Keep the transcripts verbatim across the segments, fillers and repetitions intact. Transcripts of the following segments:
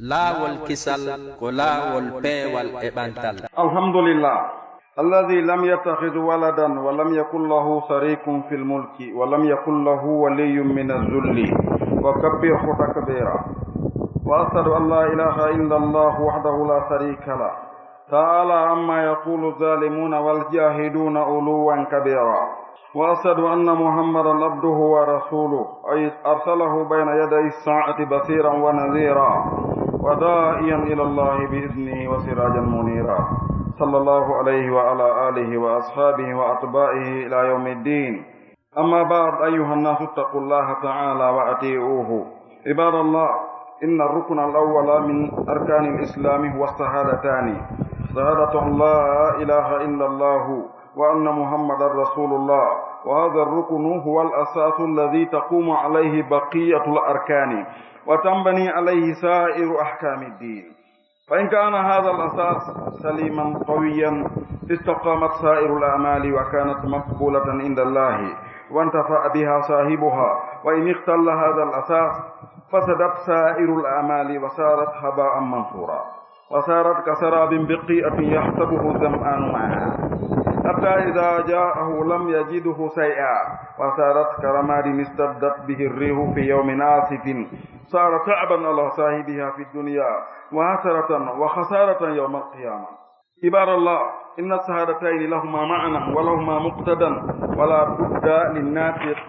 Laawol kisal ko laawol peewal e ɓantal. الحمد لله الذي لم يتخذ ولدا ولم يكن له شريك في الملك ولم يكن له ولي من الذل وكبره تكبيرا. وأشهد أن لا إله إلا الله وحده لا شريك له تعالى عما يقول الظالمون والجاحدون علوا كبيرا. وأشهد أن محمدا عبده ورسوله، أي أرسله بين يدي الساعة بشيرا ونذيرا وداعيا إلى الله بإذنه وسراجا منيرا، صلى الله عليه وعلى آله وأصحابه وأتباعه إلى يوم الدين. أما بعد، أيها الناس، اتقوا الله تعالى وأطيعوه. عباد الله، إن الركن الأول من أركان الإسلام هو الشهادتان، شهادة أن لا إله إلا الله وأن محمدا رسول الله، وهذا الركن هو الأساس الذي تقوم عليه بقية الأركان وتنبني عليه سائر أحكام الدين. فإن كان هذا الأساس سليما قويا، استقامت سائر الأعمال وكانت مقبولة عند الله وانتفع بها صاحبها. وإن اختل هذا الأساس، فسدت سائر الأعمال وصارت هباء منثورا، وصارت كسراب بقيعة يحسبه الظمآن ماء، حتى إذا جاءه لم يجده شيئا، وصارت كرماد اشتدت به الريح في يوم عاصف، صار تعبا على صاحبها في الدنيا وحسرة وخسارة يوم القيامة. عباد الله، إن الشهادتين لهما معنى ولهما مقتضى، ولا بد للناطق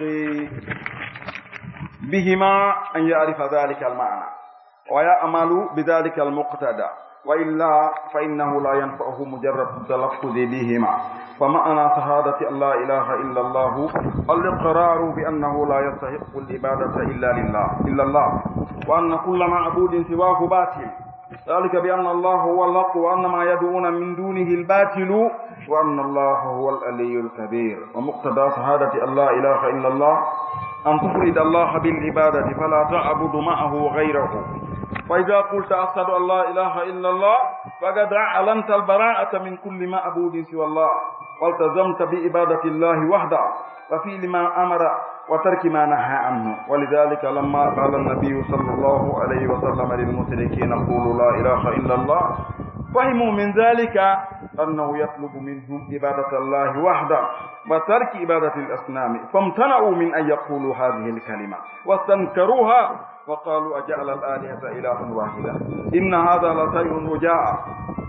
بهما أن يعرف ذلك المعنى ويعمل بذلك المقتضى، وإلا فإنه لا ينفعه مجرد التلفظ بهما. فمعنى شهادة أن لا إله إلا الله الإقرار بأنه لا يستحق العبادة إلا لله، إلا الله، وأن كل معبود سواه باطل، ذلك بأن الله هو الحق وأن ما يدعون من دونه الباطل وأن الله هو العلي الكبير. ومقتضى شهادة أن لا إله إلا الله أن تفرد الله بالعبادة فلا تعبد معه غيره. فإذا قلت: "أشهد أن لا إله إلا الله"، فقد أعلنت البراءة من كل معبود سوى الله، والتزمت بعبادة الله وحده وفعل ما أمر وترك ما نهى عنه. ولذلك لما قال النبي صلى الله عليه وسلم للمشركين: "قولوا لا إله إلا الله"، فهموا من ذلك أنه يطلب منهم عبادة الله وحده وترك عبادة الأصنام، فامتنعوا من أن يقولوا هذه الكلمة واستنكروها وقالوا: "أجعل الآلهة إلها واحدا إن هذا لشيء عجاب".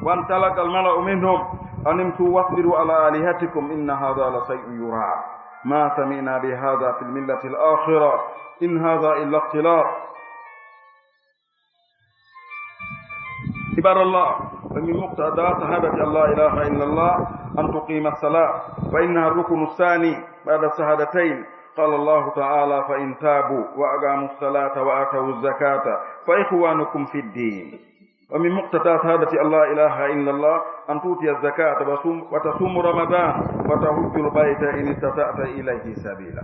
وانطلق الملأ منهم: "أن امشوا واصبروا على آلهتكم إن هذا لشيء يراد ما سمعنا بهذا في الملة الآخرة إن هذا إلا اختلاق". عباد الله، ومن مقتضى شهادة أن لا إله إلا الله أن تقيم الصلاة، فإنها الركن الثاني بعد الشهادتين. قال الله تعالى: "فإن تابوا وأقاموا الصلاة وآتوا الزكاة فإخوانكم في الدين". ومن مقتضى شهادة أن لا إله إلا الله أن تؤتي الزكاة وتصوم، وتصوم رمضان وتحج البيت إن استطعت إليه سبيلا.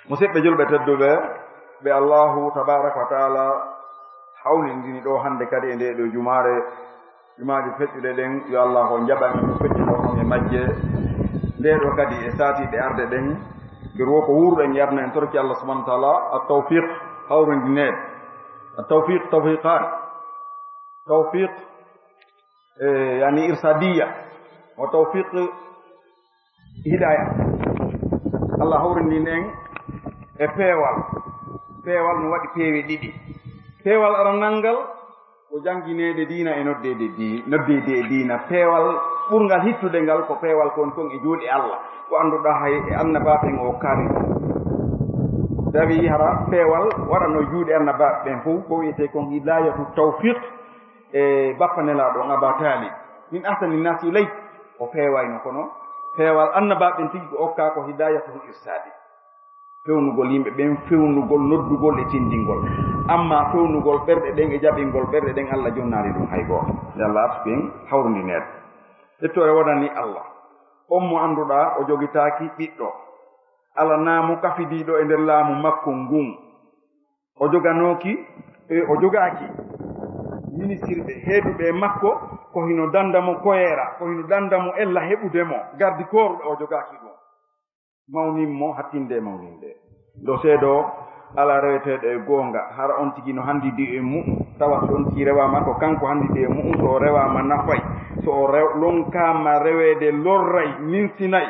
Musidɓe julɓe tedduɓe, ɓe Allahu tabaraka wa taala hawlindini ɗo hannde kadi e nde ɗo jumaare, jumaaji feƴƴuɗe ɗen, yo Allah o jaɓan en ko feƴƴuno on e majje. Nde ɗo kadi e saatiiɓe arde ɗen, ɓe ruwo ko wuuruɗen yarna en, torki Allah subhanahu wa taala at tawfiq, hawrindineede. At tawfiq, tawfiqan. Tawfiq, e, yani irsadiya. Wa tawfiq hidaya. Allah hawrindini en e peewal. Peewal no waɗi peewe ɗiɗi. Peewal arannal ngal ko janngineede diina e noddeede di-, noddeede e diina. Peewal ɓurngal hittude ngal ko peewal kon kon e juuɗe Allah. Ko annduɗaa hay e annabaaɓe ɓen o okkaani ɗum. Tawi hara peewal waɗano juuɗe annabaaɓe ɓen fof, ko wiyetee kon hidayatu tawfiq e bappa Nelaaɗo on Aba Talib. Min ahsani nnaasi ilayk, o feewayno, kono peewal annabaaɓe ɓen tigi ko okkaa ko hidayatul irsadi. Fewnugol yimɓe ɓen, fewnugol noddugol e tindingol. Amma fewnugol ɓerɗe ɗen e jaɓingol ɓerɗe ɗen, Allah jonnaali ɗum hay gooto. Nde Allah arsuki en hawrundineede. Ƴettoore wonani Allah. On mo annduɗaa o jogitaaki ɓiɗɗo. Alaa mo kafidiiɗo e nder laamu makko ngun. O joganooki, e, o jogaaki ministirɓe heeduɓe e makko, ko hino danda mo koyeera, ko hino danda mo ella heɓude mo, gardi kooruɗo, o jogaaki ɗum. Mawnin mo hattinde e mawninde. Ɗo seedoo Alaa reweteeɗo e goonga, hara on tigi no hanndidi e mu'un, tawa so on tigi rewaama ko kanko hanndidi e mu'un, so o rewaama nafay, so o rew-, lonkaama reweede lorray, ninsinay,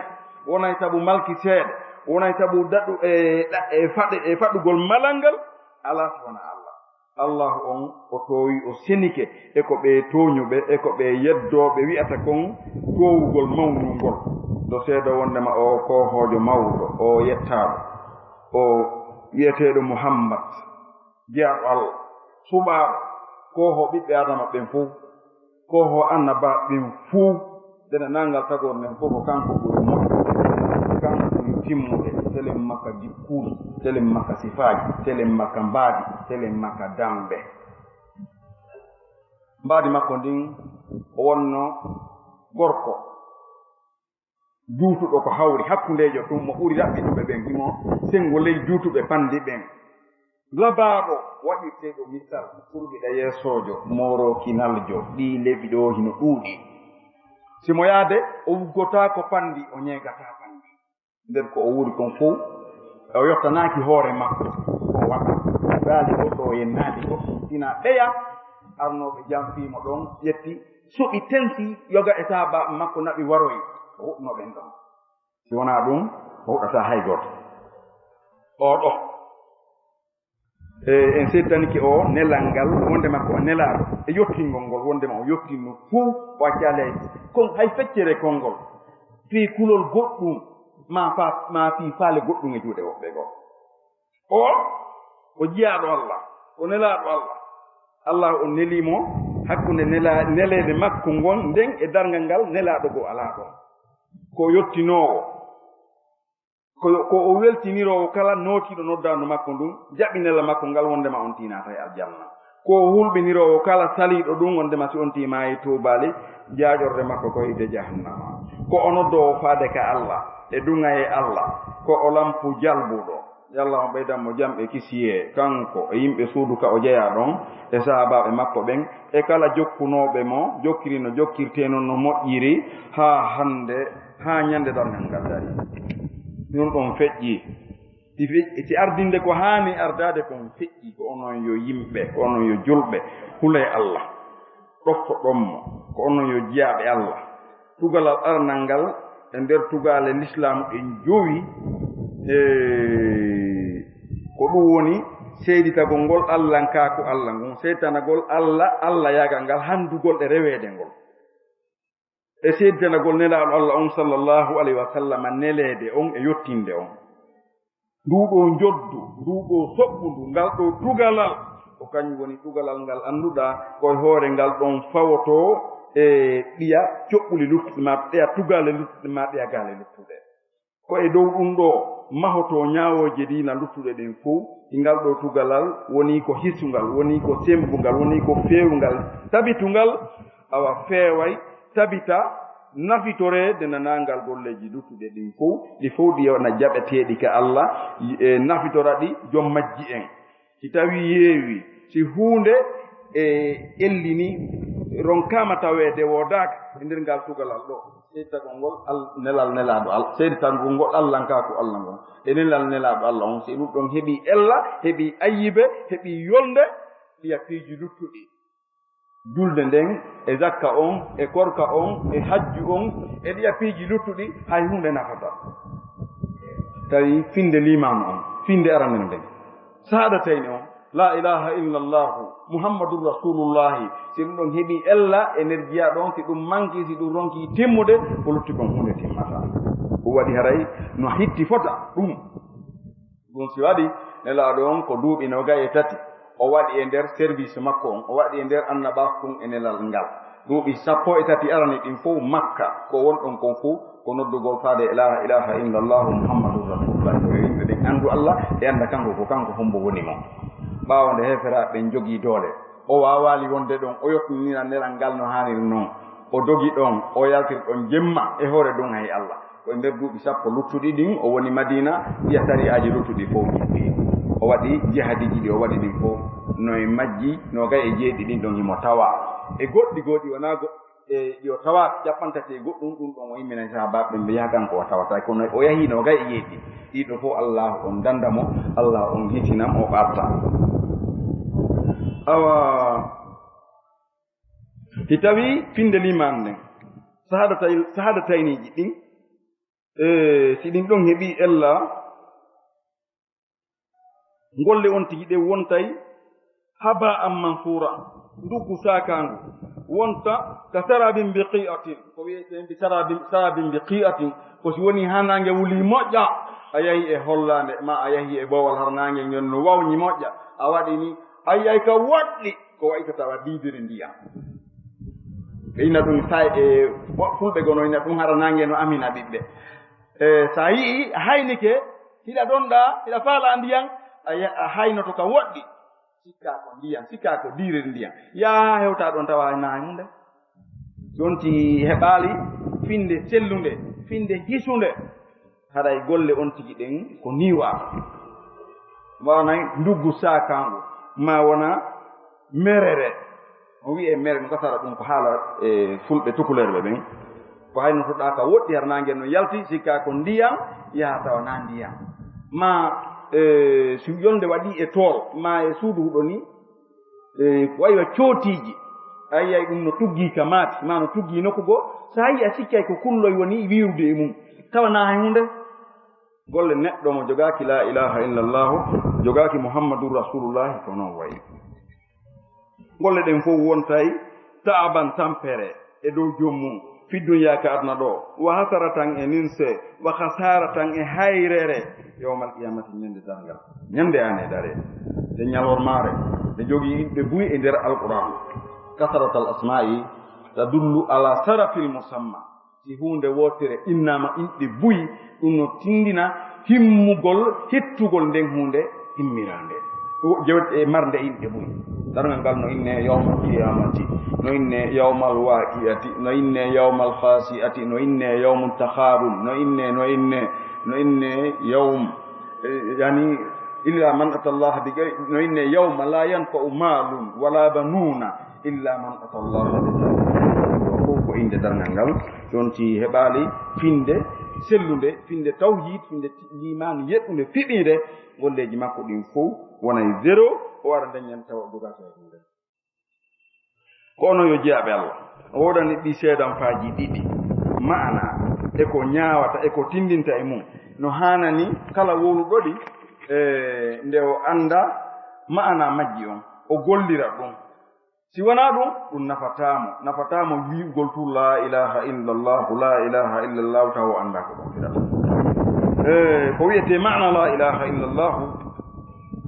wonay sabu malki seeɗa, wonay sabu daɗu e ɗa-, e faɗe-, e faɗugol malal ngal, alaa so wonaa Allah. Allahu on o toowi, o senike e ko ɓe tooñuɓe, e ko ɓe yeddooɓe wi'ata kon toowugol mawnungol. Ɗo seedo wondema o koohoojo mawɗo, o yettaaɗo, o wi'eteeɗo Muhammad, jeyaaɗo Allah, suɓaaɗo, koohoo ɓiɓɓe Aadama ɓen fow, koohoo annabaaɓe ɓen fow, denanangal tagor nden fof ko kanko ɓuri moƴƴude, kanko ɓuri timmude, selen makka jikkuuji, selen makka sifaaji, selen makka mbaadi, selen makka dambe. Mbaadi makko ndin, o wonno gorko juutuɗo ko hawri hakkundeejo tun, mo ɓuri raɓɓiɗuɓe ɓen, himo sengo ley juutuɓe panndi ɓen. Labaaɗo waɗirteeɗo misal, kurbiɗa yeesoojo, moorookinaljo, ɗii leɓi ɗoo hino ɗuuɗi. Si mo yaade, o wuggotaako panndi, o ñeegataa panndi. Nder ko o wuuri kon fow, o yottanaaki hoore makko, ko waɗa. Ɗaali goɗɗo, o yennaali goɗɗo. Ina ɓeya, arnooɓe jamfii mo ɗon, ƴetti, suɓi, tensi, yoga e sahaabaaɓe makko naɓi waroyi, o woɗɗunoo ɓen ɗon. Si wonaa ɗun, o huɗataa hay gooto. Oo ɗoo, e, en seedtanike o nelal ngal, wondema ko o nelaaɗo, e yottingol ngol, wondema o yottinno fow, o accaali hay kon, hay feccere konngol, fii kulol goɗɗum, maa fa-, maa fii faale goɗɗum e juuɗe woɓɓe goo. O, o jiyaaɗo Allah, o nelaaɗo Allah. Allah o neli mo hakkunde nela-, neleede makko ngon nden e darngal ngal, nelaaɗo goo alaa ɗon. Ko o yottinoowo, ko, ko o weltiniroowo kala nootiiɗo noddaandu makko ndun, jaɓi nelal makko ngal wondema on tiinataa e aljanna. Ko o hulɓiniroowo kala saliiɗo ɗun, wondema si on tiimaali tuubaali, jaaƴorde makko ko yiite jahannama. Ko o noddoowo faade ka Allah, e duŋa e Allah, ko o lampu jalbuɗo. Yo Allah on ɓeydan mo jam e kisiyee, kanko e yimɓe suudu ka o jeyaa ɗon, e sahaabaaɓe makko ɓen, e kala jokkunooɓe mo, jokkiri no jokkirtee non no moƴƴiri, haa hannde, haa ñande darngal ngal darii. Ɗun ɗon feƴƴii. Si fe-, si ardinde ko haani ardaade kon feƴƴii, ko onon yo yimɓe, ko onon yo julɓe, hulee Allah, ɗoftoɗon mo, ko onon yo jiyaaɓe Allah. Tugalal aranal ngal e nder tugaale Lislaam ɗen jowi, e ko ɗum woni seeditagol ngol Allankaaku Allah ngun, seedtanagol Allah, Allahayaagal ngal, hanndugol e reweede ngol. E seedtanagol Nelaaɗo Allah on, sallallahu alayhi wa sallam, neleede on e yottinde on. Nduu ɗoo njoddu, nduu ɗoo soɓɓundu, ngal ɗoo tugalal, ko kañum woni tugalal ngal annduɗaa ko e hoore ngal ɗon fawotoo e ɗiya coɓɓuli luttuɗi, maa ɗiya tugaale luttuɗe, maa ɗiya gaale luttuɗe. Ko e dow ɗum ɗoo mahotoo ñaawooje diina luttuɗe ɗen fow. E ngal ɗoo tugalal woni ko hisungal, woni ko semmbungal, woni ko feewungal, tabitungal, awa feeway, tabita, nafitoree denanangal golleeji luttuɗe ɗin fow. Ɗi fow ɗi wona jaɓeteeɗi ka Allah, e nafitora ɗi jom majji en. Si tawii yeewi, si huunde e ellini, ronkaama taweede, woodaaka e nder ngal tugalal ɗoo, seedtagol ngol al-, nelal Nelaaɗo Allah, seedtagol ngol Allankaaku Allah ngol e nelal Nelaaɗo Allah on, si ɗum ɗon heɓii ella, heɓii ayyibe, heɓii yolnde, ɗiya piiji luttuɗi, julde nden, e zakka on, e korka on, e hajju on, e ɗiya piiji luttuɗi, hay huunde nafataa. Tawi finnde liimaamu on, finnde aranere nden, sahaadatayni on, laa ilaaha illallahu, Muhammadun Rasuulullaahi, si ɗum ɗon heɓii ella e nder jiyaaɗo on, si ɗum mankii, si ɗum ronkii timmude, ko lutti kon huunde timmataa. Ko waɗi haray no hitti fota ɗum. Ɗum si waɗi, Nelaaɗo on ko duuɓi noogay e tati o waɗi e nder service makko on, o waɗi e nder annabaaku kun e nelal ngal. Duuɓi sappo e tati arani ɗin fow Makka, ko won ɗon kon fow ko noddugol faade e laa ilaaha illallahu Muhammadun Rasulullah. Ko yo yimɓe ɓen anndu Allah, ɓe annda kanko ko kanko hombo woni mo. Ɓaawo nde heeferaaɓe ɓen jogii doole, o waawaali wonde ɗon, o yottinira nelal ngal no haaniri non. O dogi ɗon, o yaltiri ɗon jemma e hoore duŋa e Allah. Ko e nder duuɓi sappo luttuɗi ɗin, o woni Madiina, ɗiya sari'aaji luttuɗi fow jippii. O waɗi jihadiiji ɗi o waɗi ɗin fow, no e majji noogay e jeeɗiɗi ɗin ɗon himo tawaa. E goɗɗi goo ɗi wonaa go-, E yo tawaaka capanɗe tati e goɗɗum, ɗum ɗon o imminay sahaabaaɓe ɓe, mbiya kanko o tawata, kono o yahino gay e yeeɗi. Ɗiɗo fof Allah on danda mo, Allah on hitinam, o ɓarta. Awa, si tawi finde liman nden, sahaadatay-, sahaadatayniji ɗin, e, si ɗin ɗon heɓi ella, golle on tigi ɗen wontay haba an mansuura, nduggu saakaangu, wonta ka sarabin bi qi'atin, ko wiyetee bi sarabin, sarabin bi qi'atin, ko si woni haa naange wuli moƴƴa, a yahi e hollaande, ma a yahi e boowal har naange ngen no wawñi moƴƴa, a waɗi ni, a yiyay ka woɗɗi, ko wayi so tawa diidiri ndiyam. Ɓe ina ɗum say-, e, wo-, fulɓe gono ina ɗum hara naange no amina ɓiɓɓe. E, so a yii a haynike, hiɗa ɗonɗa, hiɗa faala ndiyan, a ya-, a haynoto ka woɗɗi. Sikka ko ndiyan, sikka ko diiriri ndiyan. Yaa hewta ɗon tawa na hunde. Ɗon ti heɓaali finde sellunde, finde hisunde. Haray golle on tigi ɗen ko niwa. Maanay nduggu saakaango, ma wona merere. On wi'e mere, no kasara ɗum ko haala e fulɓe tukuleerɓe ɓen. Ko hayno to ɗaaka woɗɗi har naange no yalti, sikka ko ndiyan yaha tawa na ndiyan. Ma, e, si yolnde waɗi e tool, ma e suudu huɗo ni, e, ko waywa cootiiji. A yiyay ɗum no tuggi ka maati, ma no tuggi nokku goo. So a yii a sikkay ko kulloy woni wiirude e mum. Tawa na hay hunde. Golle neɗɗo mo jogaaki la ilaha illallahu, jogaaki Muhammadun Rasulullahi, ko non wayi. Golle ɗen fof wontay taaban tampere e dow joom mum, fi dunya ka aduna ɗo, wa hasaratan e ninse, wa khasaratan e hayrere, yawmal qiyamati, ñande darngal. Ñande an e dare. Ɗe ñalormaare, ɗe jogii inɗe buy e nder Alquran. Kasratal asma'i tadullu ala sarafil musamma. Si huunde wootere innaama inɗe buy, ɗum no tinndina himmugol, hettugol nden huunde himmiraande. O jewte e marnde inɗe buy. Darngal ngal no inne yawmal qiyamati, no inne yawmal waqi'ati, no inne yawmal khasi'ati, no inne yawmut takhabun, no inne, no inne, no inne yawm, eh, yani, illa man ata Allah bi gay-, no inne yawma la yanfa'u malun wala banuna illa man ata Allah bi qalbin salim. Ɗo fof ko innde darngal ngal. Ɗon si heɓaali finde sellunde, finde tawhid, finde ti-, liman yeɗɗunde fiɓiinde, golleeji makko ɗin fof wonay zéro, o ara ndeññan tawa o dogaaki hay hunde. Ko onon yo jeyaaɓe Allah, o woodani ɗi seedanfaaji ɗiɗi, maana e ko ñaawata e ko tinndinta e mum, no haanani kala wowluɗo ɗi, e, nde o annda maana majji on, o gollira ɗum. Si wanaa ɗum, ɗum nafataa mo, nafataa mo wi'ugol tun, "La ilaha illallahu, la ilaha illallahu," tawa o anndaa ko ɗum firata. E, ko wi'etee maana la ilaha illallahu,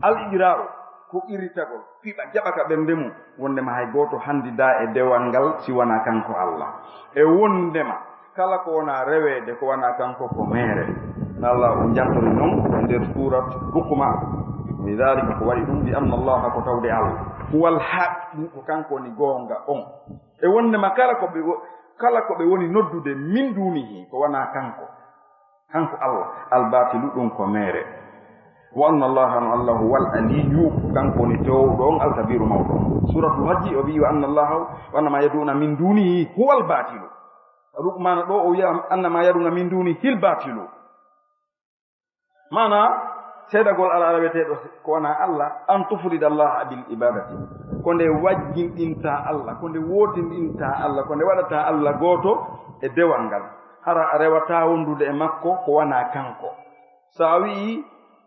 al iqraaru, ko qirritagol, fiɓa, jaɓa ka ɓernde mum, wondema hay gooto hanndidaa e dewal ngal si wanaa kanko Allah. E wondema kala ko wonaa reweede ko wanaa kanko ko meere. No Allah o jantori non nder surat Luqman. Lidhalika, ko waɗi ɗum, bi anna Allah, ko tawde Allah, huwal haq, ko kanko woni goonga on. E wondema kala ko ɓe wo-, kala ko ɓe woni noddude min dunihi ko wanaa kanko, kanko Allah, al batilu, ɗum ko meere. Wa anna Allah, no Allah, huwal aliyyu, kanko woni toowɗo on, al kabiru, mawɗo on. Suratul Hajji o wi'i, wa anna Allah, wa anna ma yad'una min dunihi huwal batilu. Luqmaana ɗo o wi'a, "Anna ma yad'una min duni hil batilu." Maana, seedagol alaa reweteeɗo ko wanaa Allah, an tufrida Allah bil ibadati. Ko nde wajjinɗinta Allah, ko nde wootinɗinta Allah, ko nde waɗata Allah gooto e dewal ngal. Hara a rewataa wondude e makko ko wanaa kanko. So a wi'i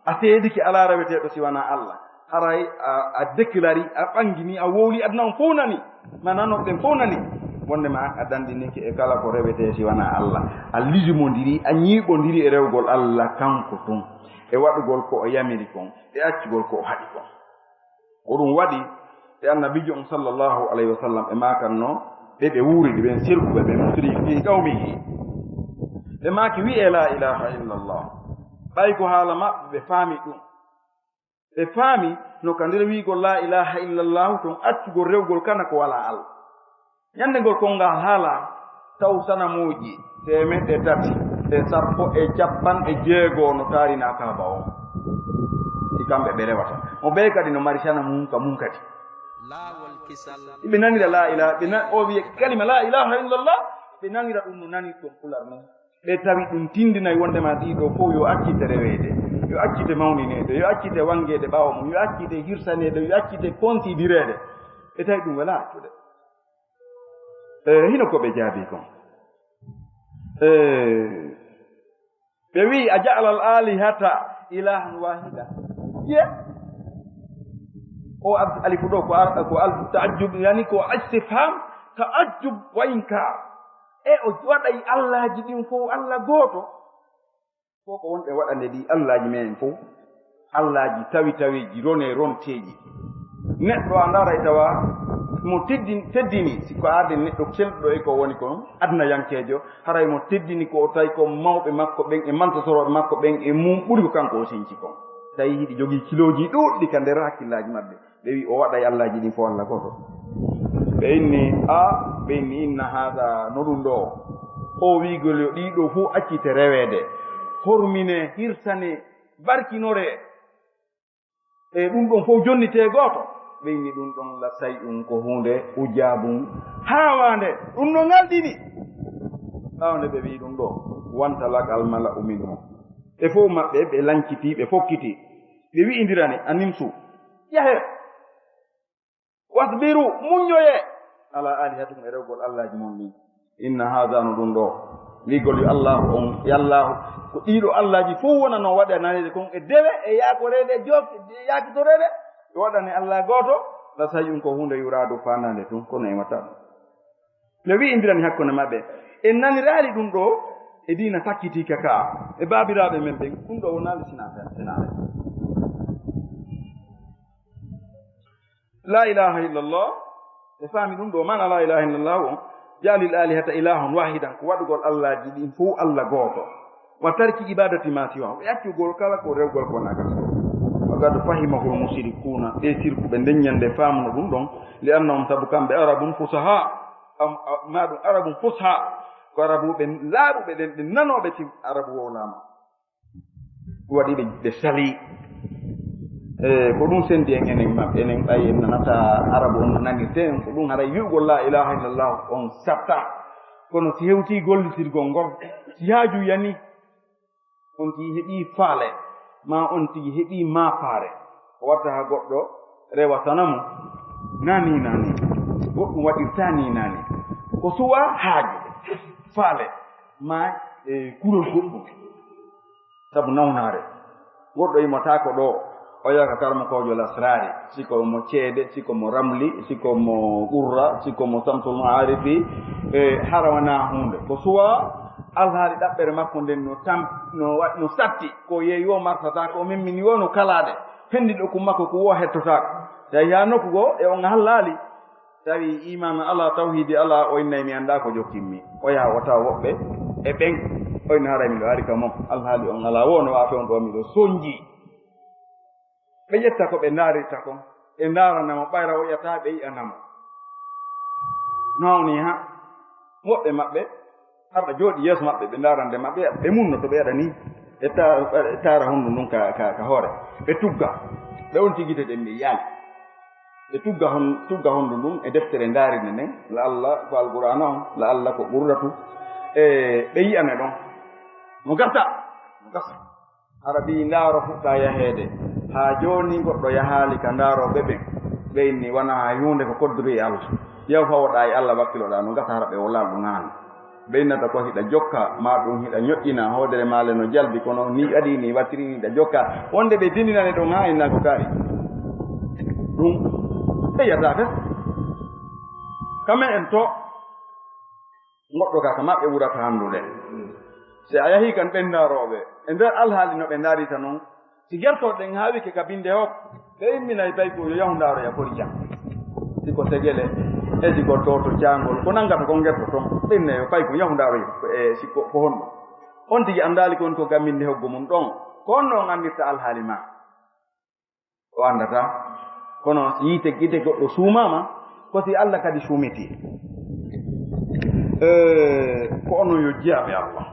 a seedike alaa reweteeɗo si wanaa Allah, haray a, a déclari, a ɓanngini, a wowli, aduna on fof nani, ma nanoɓe ɓen fof nani, wondema a danndinike e kala ko rewetee si wanaa Allah. A lijumondiri, a ñiiɓondiri e rewgol Allah kanko tun, e waɗugol ko o yamiri kon, e accugol ko o haɗi kon. Ko ɗum waɗi e Annabiijo on, sallallahu alayhi wa sallam, ɓe maakanno ɓe ɓe wuuridi ɓen, sirkuɓe ɓen, musriki fi qawmihi. Ɓe maaki, wi'ee, "La ilaha illallah." Ɓay ko haala maɓɓe, ɓe faami ɗum. Ɓe faami no ka nder wi'ugol, "La ilaha illallah," ton accugol rewgol kana ko walaa Allah. Ñande ngol konngal haala, taw sanamuuji teemeɗɗe tati e sappo e capanɗe jeego no taarinaa Kaaba on. Si kamɓe ɓe rewata. Mo ɓee kadi no mari sanamu mum ka mum kadi. Laawol kisal. Ɓe nanira la ilaha, ɓe na-, o wiye kalima la ilaha illallah, ɓe nanira ɗum no nanirɗon pular non. Ɓe tawi ɗum tindinay wondema ɗiɗo fof yo accite reweede, yo accite mawnineede, yo accite wangeede ɓaawo mum, yo accite hirsaneede, yo accite kontidireede. Ɓe tawi ɗum wala accude. E, hino ko ɓe jaabi kon. E, ɓe wi'i, "A ja'ala al-alihata ilahan wahida." Ye? O al-, alifu ɗo ko al-, ko al-, ta'ajjub, yani ko istifham, ta'ajjub wa inkar. E o waɗay Allaaji ɗin fof Alla gooto? Ko ko wonɓe waɗande ɗi Allaaji men fof. Allaaji tawi taweeji, rone ronteeji. Neɗɗo a ndaaray tawa mo teddin-, teddini, si ko aaden neɗɗo kelɗo e ko woni kon, aduna yankeejo, haray mo teddini ko o tawi ko mawɓe makko ɓen e mantosorooɓe makko ɓen e mum ɓuri ko kanko o sinci kon. Tawi hiɗi jogii kilooji ɗuuɗɗi ka nder hakkillaaji maɓɓe. Ɓe wi o waɗay Allaaji ɗin fof Alla gooto. Ɓe inni, a, ɓe inni, "Inna haada, no ɗum ɗo, o wiigol yo ɗii ɗo fof accite reweede, hormine, hirsane, barkinore." E ɗum ɗon fof jonnitee gooto, ɓe inni ɗum ɗon la say'un ko huunde ujaabun haawaande, ɗum no ngalɗini. Ɓaawo nde ɓe wi'i ɗum ɗo, wanta lagal mala'u minhum. Ɓe fof maɓɓe ɓe lanciti, ɓe fokkiti, ɓe wi'indirani a nimsu, yahe, wasbiru, muññoye, ala alihatikum e rewgol Allaaji mon ɗin. Inna haza no ɗum ɗo. Wi'gol yo Allahu on, yo Allahu, ko ɗiɗo Allaaji fof wona no waɗa nanede kon e dewe, e yaakoreede, e joof-, e yaakitoreede, ɓe waɗane Allah gooto, la say'un ko huunde yuraadu faandaande tun, kono en watta ɗum. Ɓe wi'indirani hakkunde maɓɓe, en naniraali ɗum ɗo, e diina sakkitiika ka, e baabiraaɓe men ɓen, ɗum ɗo wonaali sina fen-, senaare. La ilaha illallah, ɓe faami ɗum ɗo, maana la ilaha illallah on, jaalil alihata ilahun wahidan, ko waɗugol Allaaji ɗin fof Allah gooto. Wa tarki ibadati ma siwa, ɓe accugol kala ko rewgol ko wona gasgol. Wa qad fahimahul mushrikuna, ɓe sirkuɓe nden ñande faamuno ɗum ɗon, li annahum, sabu kamɓe arabun fusaha, am, a, ma ɗum arabun fusha, ko arabuɓe laaɓuɓe ɗen, ɓe nanooɓe tim arabu wowlaama. Waɗi ɓe, ɓe sali. E, ko ɗum sendi en enen maɓɓe, enen ɓay en nanata arabu on no nanirte en, ko ɗum haray wi'ugol la ilaha illallah on satta. Kono si hewti gollitirgol ngol, si haaju yani, on tigi heɓi faale, ma on tigi heɓi maafaare, o watta ha goɗɗo rewa sanamu, nani, nani, goɗɗum waɗirta ni, nani. Ko suwa haaju, faale, ma, e, kurol goɗɗum. Sabu nawnaare. Goɗɗo imotaako ɗo, o yaha ka karamokoojo lasraari, siko mo ceede, siko mo ramli, siko mo qurra, siko mo samsul maarifi, e, hara wanaa huunde. Ko suwa alhaali ɗaɓɓere makko nden no tam-, no wa-, no satti, ko yeeyi o martata, ko o memmini o no kalaade. Henndi ɗo kum makko ko o hettotaako. Yahi haa nokku goo, e on hallaali. Tawi iimaan alaa, tawhiidi alaa, o innay mi anndaa ko jokkinmi. O yaha o tawa woɓɓe e ɓen. O inna haray miɗo ari ka mon. Alhaali on alaa, wo no waafe on ɗo miɗo sonji. Ɓe ƴetta ko ɓe ndaarirta kon. Ɓe ndaarana mo, ɓayra o ƴataa, ɓe yi'ana mo. No hawni ha woɓɓe maɓɓe arɗa jooɗi yeeso maɓɓe, ɓe ndaarande maɓɓe, ɓe munno to ɓe waɗa ni. Ɓe ta-, ɓe taara hondu ndun ka, ka, ka hoore. Ɓe tugga. Ɓe on tigi te ɗen ɓe yi'aali. Ɓe tugga hon-, tugga hondu ndun e deftere ndaarinde nden, la Allah ko Alqur'aana on, la Allah ko Qurratu. E ɓe yi'ane ɗon. No gasa, no gasa. Hara ɓii ndaaro fuɗɗa yaheede. Haa jooni goɗɗo yahaali ka ndaarooɓe ɓen. Ɓe inni wanaa hay huunde ko kodduri e Allah. Yaw fawoɗaa e Allah wakkiloɗaa no gasa hara ɓe o laalɗo naano. Ɓe innata ko hiɗa jokka, maa ɗum hiɗa ñoƴƴina hoodere maale no jalbi, kono ni waɗi ni wattiri ni hiɗa jokka. Wonde ɓe dindinane ɗon haa inna ko kaari. Ɗum ɓe yiyata fes. Kamen en to, goɗɗo ka, ka maɓɓe ɓurata hanndude. Si a yahii kan ɓen ndaarooɓe, e nder alhaali no ɓe ndaarita non, si gertoɗen haa wike ka binde hop, ɓe imminay bay ko yo yahu ndaaroya kori jam. Si ko segele, e si ko toto caangol, ko nanngata kon gerto ton, ɓen ne yo bay ko yahu ndaaroya, e si ko, ko honno. On tigi anndaali kon ko gamminde hoggo mum ɗon, ko honno on anndirta alhaali ma. O anndataa. Kono si yiite gite goɗɗo suumaama, ko si Allah kadi suumitii. Eh, ko onon yo jiyaaɓe Allah.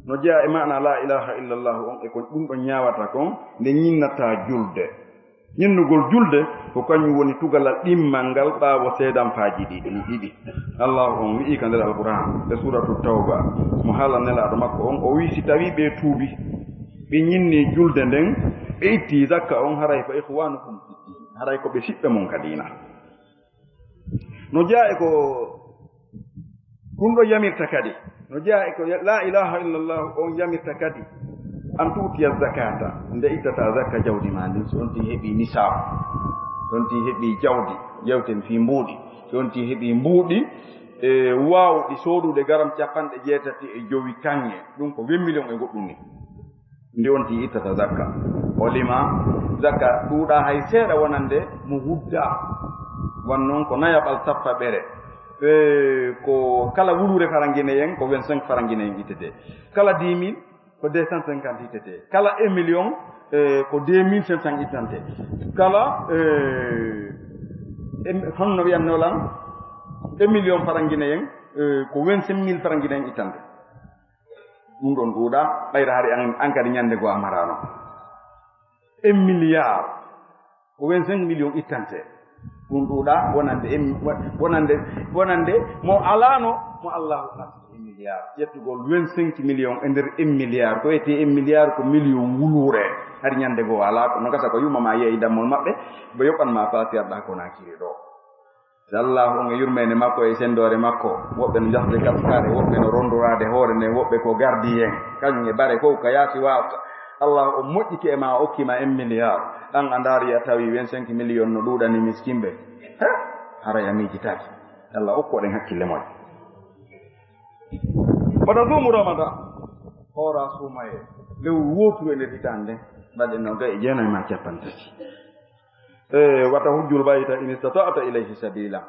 No jeyaa e maana la ilaha illallah on, e ko ɗum ɗon ñaawata kon, nde ñinnata julde. Ñinnugol julde, Ko kañum woni tugalal ɗimmal ngal ɓaawo seedanfaaji ɗiɗi, ɗiɗi. Allahu on wi'i ka nder Alqur'aan, e Suuratu Tawba, mo haala Nelaaɗo makko on, o wi'i, si tawii ɓe tuubi, ɓe ñinnii julde nden, ɓe ittii zakka on, haray fa ikhwanukum fid din, haray ko ɓe siɓɓe mon ka diina. No jeyaa e ko ɗum ɗo yamirta kadi, no jeyaa e ko la ilaha illallah on yamirta kadi, an tu'tiya zakata, nde ittata zakka jawdi ma ndin, si on tigi heɓi nisab, si on tigi heɓi jawdi, yewten fii mbuuɗi, si on tigi heɓi mbuuɗi, e waawɗi soodude garam capanɗe jeetati e jowi kaŋŋe, ɗum ko vingt millions e goɗɗum ni. Nde on tigi ittata zakka. O lima zakka ɗuuɗa hay seeɗa wonande mo wudda. Wan non ko nayaɓal sappaɓere. E, ko kala wuluure farangineyen, ko vingt-cinq farangineyen ittete. Kala dix mille, ko deux cent cinquante ittete. Kala un million, e, ko deux mille cinq cents ittante. Kala, e, em-, honno wiyanno lan? Un million farangineyen, e, ko vingt-cinq mille farangineyen ittante. Ɗum ɗon ɗuuɗa, ɓayra hari an, an kadi ñande goo a maraano. Un milliard, ko vingt-cinq millions ittante. Ɗum ɗuuɗa, wonande em-, wonande, wonande mo alaano, mo Allahu arsude un milliard. Ƴettugol vingt-cinq millions e nder un milliard, ko wiyetee un milliard ko million wuluure. Hari ñande goo alaa, ko no gasa ko yumma ma yeeyi dammol maɓɓe, ɓe yoɓan ma paasi arɗa ko na kiri ɗo. Si Allaahu on e yurmeende makko e senndoore makko, woɓɓe no njahde kaskaare, woɓɓe no ronndoraade hoore nden, woɓɓe ko gardiyen, kañum e bare fof ka yaasi waawta. Allaahu on moƴƴike e ma, o okki ma un milliard, an a ndaari a tawi vingt-cinq millions no ɗuuɗani miskinɓe. He? Haray a miijitaaki. Allah okku ɗen hakkille moƴƴe. Wata suumu Ramadan, hoora suumayee, lewru wooturu e nder hitaande nden, mbaɗen noogay e jeenayi ma cappanɗe tati. E, wata hujjul bayta in istata'ta ilayhi sabila.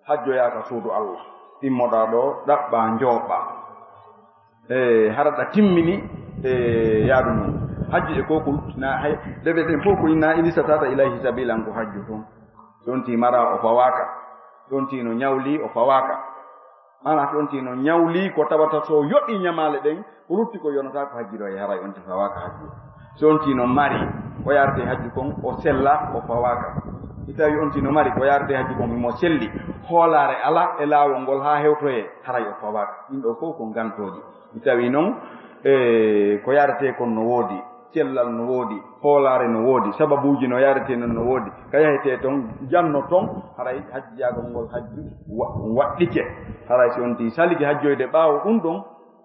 Hajjoyaa ka suudu Allah. Immoɗaa ɗo, ɗaɓɓaa, njooɓaa. E, hara ɗa timmini, e, yaadu mum. Hajju e ko ko luttinaa, hay, ɗe ɓe ɗen fof ko inna in istata'ta ilayhi sabila, ko hajju tun. Si on tii maraa, o fawaaka. Si on tii no ñawli, o fawaaka. Maanaa, si on tii no ñawli ko tawata so yoɓii ñamaale ɗen, ko lutti ko yonataa ko hajji ɗo e haray on tii fawaaka hajju. Si on tii no mari, ko yaarete hajju kon, o sella, o fawaaka. Si tawi on tii no mari, ko yaarete hajju kon, himo selli, hoolaare alaa e laawol ngol haa hewtoyee, haray o fawaaka. Ɗin ɗoo fof ko ngantooji. Si tawi non, e, ko yaarete kon no woodi, cellal no woodi, hoolaare no woodi, sababuuji no yaarete non no woodi, ka yahetee ton, janno ton, haray hajjaagol ngol hajju wa-, waɗɗike. Haray si on tii salike hajjoyde ɓaawo ɗum ɗon,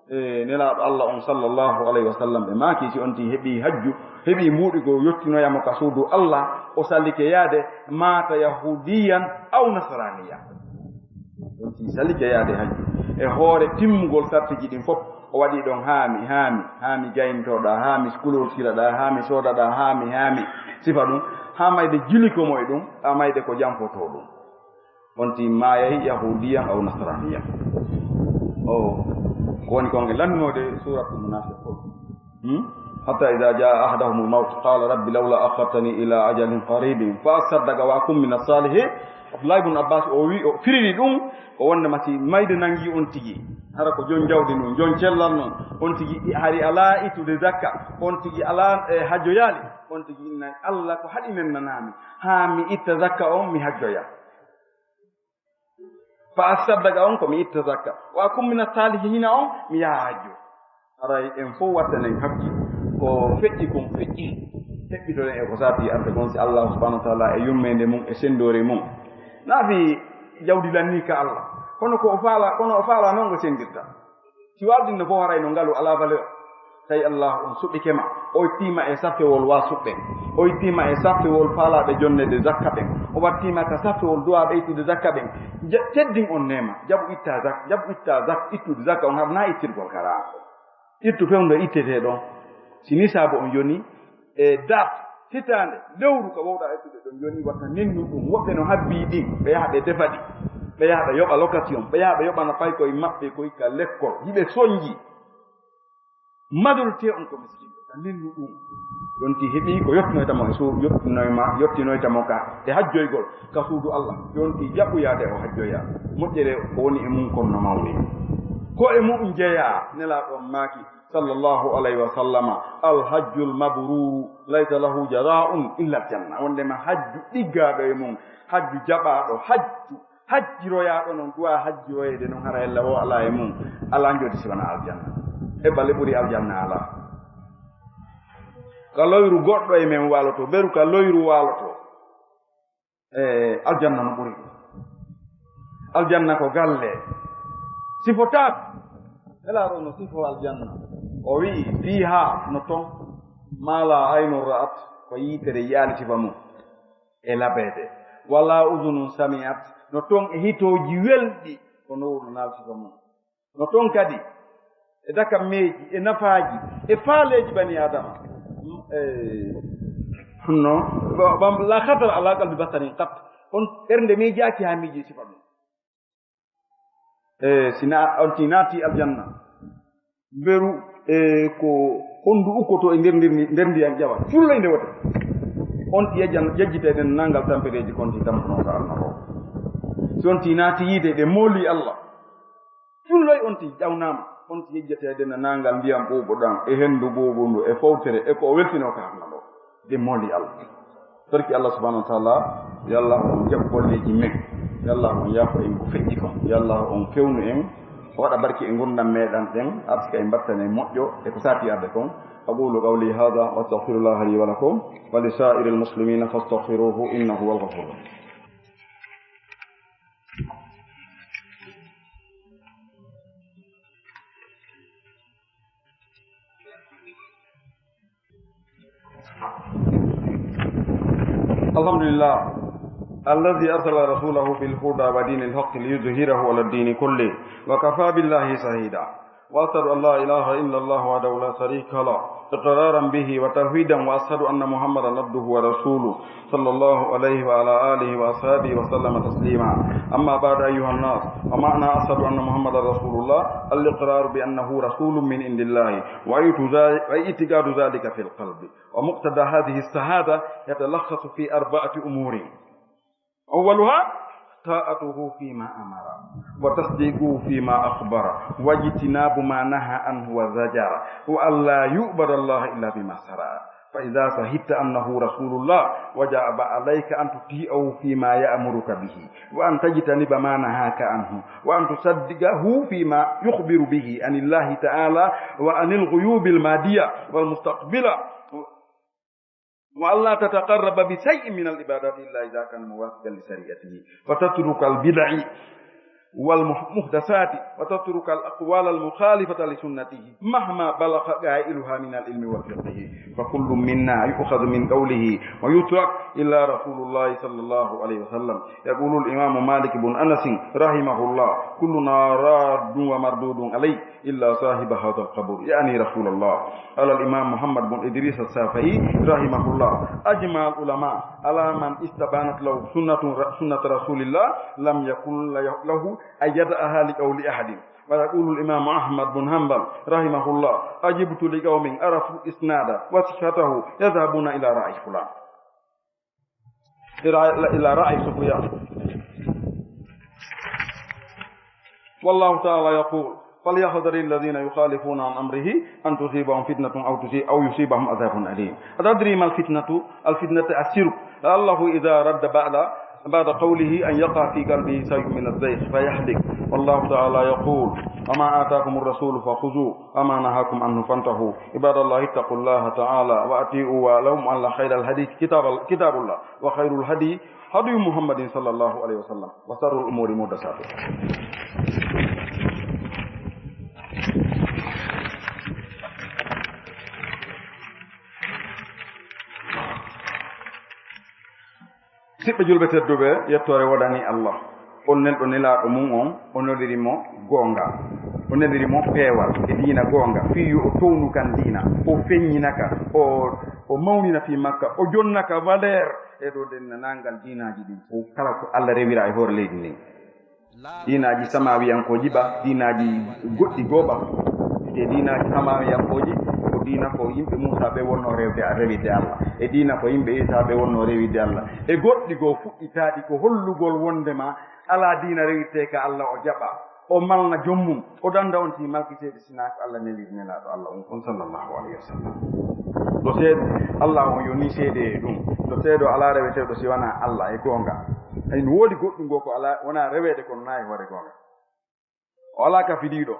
e, Nelaaɗo Allah on sallallahu alayhi wa sallam ɓe maaki, si on tii heɓii hajju, heɓii mbuuɗi goo yottinoya mo ka suudu Allah, o salike yaade, maata yahuudiyan aw nasraaniyan. Ɗum si salike yaade hajju. E hoore timmugol sartiji ɗin fof, o waɗi ɗon haami, haami, haami gayintoɗaa, haami skulortiraɗaa, haami soodaɗaa, haami, haami sifa ɗum, haa mayde jili ko moye ɗum, haa mayde ko janfotoo ɗum. On ti maayay yahuudiyan aw nasraaniyan. O, ko woni kon e lannoode suuratu Munaafiqun. Hmm? Hatta idha jaa ahadahumul mawt qala rabbi lawla akhartani ila ajalin qaribin fa asaddaqa wa akun min as-salihin. Abdullah ibn Abbas o wi, o firiri ɗum, o wonde ma si mayde nangi on tigi. Hara ko jon jawdi nun, jon cellal nun, on tigi hari alaa ittude zakka, on tigi alaa, e, hajjoyaali, on tigi inna Allah ko haɗi nennanaami, haa mi itta zakka on, mi hajjoya. Fa asaddaqa on ko mi itta zakka. Wa akun mina salihina on mi yaha hajju. Haray en fof wattanen hakkil. Ko feƴƴi kon feƴƴi. Heɓɓitoɗen e ko saabi arde kon si Allah subhanahu wa ta'ala e yurmeende mum e senndoore mum. Naafi jawdi lanni ka Allah. Kono ko o faala, kono o faala noon ko senndirta. Si wardinno fof haray no ngalu alaa valeur. Tawi Allah on suɓike ma, o ittii ma e saffewol waasuɓe ɓen, o ittii ma e saffewol faalaaɓe jonneede zakka ɓen, o wattii ma ka saffewol duwaaɓe ittude zakka ɓen. Ja-, teddin on neema, jaɓu itta zak-, jaɓu itta zak-, ittude zakka on har na ittirgol kara. Ittu fewndo ittetee ɗon. Si nisaabu on yoni, e date, hitaande, lewru ka wowɗaa ittude ɗon, yoni watta nennu ɗum. Woɓɓe no habbii ɗin, ɓe yaha ɓe defa ɗi, ɓe yaha ɓe yoɓa location, ɓe yaha ɓe yoɓana paykoye maɓɓe koye ka lekkol, hiɓe sonji. Majorité on ko miskinɓe, ka nennu ɗum. Yonti heɓii ko yottinoyta mo e suudu, yottinoyma, yottinoyta mo ka e hajjoygol ka suudu Allah. Yonti jaɓu yaade o hajjoya. Moƴƴere ko woni e mum kon no mawni. Ko e mum jeyaa, Nelaaɗo on maaki, Sallallahu alayhi wa sallama, "Al hajjul mabruru laysa lahu jazaa'un illa al janna." Wondema hajju ɗiggaaɗo e mum, hajju jaɓaaɗo, hajju hajjiroyaaɗo non, duwa hajjiroyeede non, hara ella o alaa e mum, alaa njoodi si wonaa aljanna. E bale ɓuri aljanna alaa. Ka loyru goɗɗo e men waaloto, beru ka loyru waaloto. E aljanna no ɓuri. Aljanna ko galle. Sifotaako. Nelaaɗo no sifo aljanna. O wi'i, "Fiihaa", no ton, "maa laa aynun ra'at", ko yiitere yi'aali sifa mum e labeede. "Walaa uzunun sami'at", no ton e hitooji welɗi, ko nowru naal sifa mum. No ton kadi e dakammeeji, e nafaaji, e faaleeji bani Aadama. E, no, wa-, wa-, "laa khatara alaa qalbi basharin qat." On ɓernde miijaaki haa miiji sifa ɗum. E, si na-, on ti naati aljanna, mberu, e, ko honndu ukkoto e nder, nder, nder ndiyan ƴawa, culloy nde wota. On ti yejjan-, yejjitee ɗen nangal tampereeji kon ti tampuno ka alna o. Si on ti naati yiide ɗe mooli Allah, culloy on ti ƴawnaama, on ti yejjitee ɗen nangal ndiyam ɓuuɓuɗam, e henndu ɓuuɓundu, e fowtere, e ko o weltino ka alna ɗo. Ɗe mooli Allah. Torki Allah subhanahu wa ta'ala, yo Allah on jaɓ golleeji men, yo Allah on yaafo en ko feƴƴi kon, yo Allah on fewnu en, o waɗa barki e ngurndan meɗen ɗen, arsika en mbattane moƴƴo e ko saati arde kon. أقول قولي هذا وأستغفر الله لي ولكم ولسائر المسلمين فاستغفروه إنه هو الغفور الرحيم. الحمد لله الذي أرسل رسوله بالهدى ودين الحق ليظهره على الدين كله وكفى بالله شهيدا. وأشهد أن لا إله إلا الله وحده لا شريك له إقرارا به وتوحيدا، وأشهد أن محمدا عبده ورسوله صلى الله عليه وعلى آله وأصحابه وسلم تسليما. أما بعد، أيها الناس، ومعنى أشهد أن محمدا رسول الله الإقرار بأنه رسول من عند الله واعتقاد ذلك في القلب، ومقتضى هذه الشهادة يتلخص في أربعة أمور. أولها طاعته فيما أمر، وتصديقه فيما أخبر، واجتناب ما نهى عنه وزجر، وأن لا يعبد الله إلا بما شرع. فإذا شهدت أنه رسول الله، وجب عليك أن تطيعه فيما يأمرك به، وأن تجتنب ما نهاك عنه، وأن تصدقه فيما يخبر به عن الله تعالى وعن الغيوب الماضية والمستقبلة، وألا تتقرب بشيء من العبادات إلا إذا كان موافقا لشريعته، وتترك البدع والمحدثات، وتترك الأقوال المخالفة لسنته مهما بلغ قائلها من العلم والفقه، فكل منا يؤخذ من قوله ويترك إلا رسول الله صلى الله عليه وسلم. يقول الإمام مالك بن أنس رحمه الله: "كلنا راد ومردود عليه إلا صاحب هذا القبر"، يعني رسول الله. قال الإمام محمد بن إدريس الشافعي رحمه الله: "أجمع العلماء على من استبانت له سنة، سنة رسول الله، لم يكن له أن يدعها لقول أحد". ويقول الإمام أحمد بن حنبل رحمه الله: "عجبت لقوم عرفوا الإسناد وصحته يذهبون إلى رأي فلان، إلى، إلى رأي سفيان". والله تعالى يقول: "فليحذر الذين يخالفون عن أمره أن تصيبهم فتنة أو تصيب-، أو يصيبهم عذاب أليم". أتدري ما الفتنة؟ الفتنة الشرك. لعله إذا رد بعد، بعد قوله أن يقع في قلبه شيء من الزيغ فيهلك. والله تعالى يقول: "وما آتاكم الرسول فخذوه وما نهاكم عنه فانتهوا". عباد الله، اتقوا الله تعالى وأطيعوه، واعلموا أن خير الحديث كتاب، كتاب الله، وخير الهدي هدي محمد صلى الله عليه وسلم، وشر الأمور محدثاتها. Siɓɓe julɓe tedduɓe, yettoore woodani Allah. On nelɗo nelaaɗo mum on, o neliri mo goonga. O neliri mo peewal e diina goonga, fii yo o townu kan diina, o feññina ka, o, o mawnina fii makka, o jonna ka valeur e dow denndaangal diinaaji ɗin fof, kala ko Allah rewira e hoore leydi ndin. Diinaaji samawiyankooji ba, diinaaji goɗɗi goo ba. E diinaaji samawiyankooji, ko diina ko yimɓe Muusaa ɓe wonnoo rewde, rewirde Allah. E diina ko yimɓe Iisaa ɓe wonnoo rewirde Allah. E goɗɗi goo fuɗɗitaaɗi ko hollugol wonndema alaa diina rewirtee ka Allah o jaɓa. O malna joom mum, o dannda on tii malki seede, sinaa ko Allah neliri nelaaɗo Allah on kon, sallallahu alayhi wa sallam. Ɗo seede, Allah on yoni seede e ɗum. Ɗo seedo alaa reweteeɗo si wanaa Allah e goonga. Ay, no woodi goɗɗum goo ko alaa, wonaa reweede kono naa e hoore goonga. O alaa ka fidiiɗo.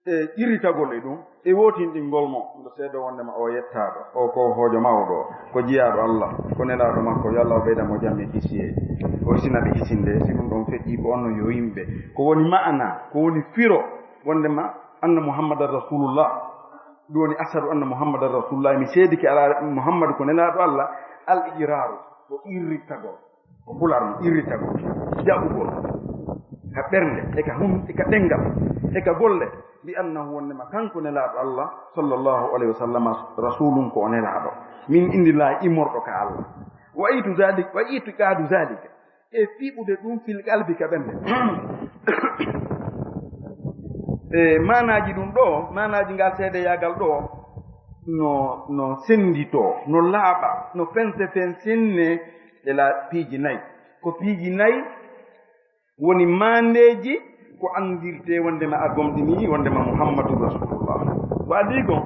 E ƴirritagol e ɗum, e wootinɗingol mo, ɗo seedo wondema o yettaaɗo, o ko hoojo mawɗo, ko jiyaaɗo Allah, ko nelaaɗo makko, yo Allah o ɓeyda mo jam e kisiyee. O hisina ɓe hisinde, si ɗum ɗon feƴƴi ko on no yo yimɓe. Ko woni ma'ana, ko woni firo, wondema anna Muhammadan Rasulullah. Ɗum woni ashhadu anna Muhammadan Rasulullah, mi seedike alaa Muhammadu ko nelaaɗo Allah, al iqraaru, ko ƴirritagol. Ko pular no ƴirritagol, jaɓugol, ka ɓernde, e ka hun-, e ka ɗenngal, e ka golle, bi annahu wondema kanko nelaaɗo Allah, sallallahu alayhi wa sallam, rasulun ko o nelaaɗo. Min indillaahi immorɗo ka Allah. Wa itu zalik, wa itiqaadu zalika. E fiɓude ɗum fil qalbi ka ɓernde. E maanaaji ɗum ɗo, maanaaji ngal seedeyaagal ɗo, no, no sennditoo, no laaɓa, no fense fensenne e la piiji nayi. Ko piiji nayi woni maandeeji ko anndirtee wondema a gomɗinii wondema Muhammadu Rasulullah. Ko adii kon,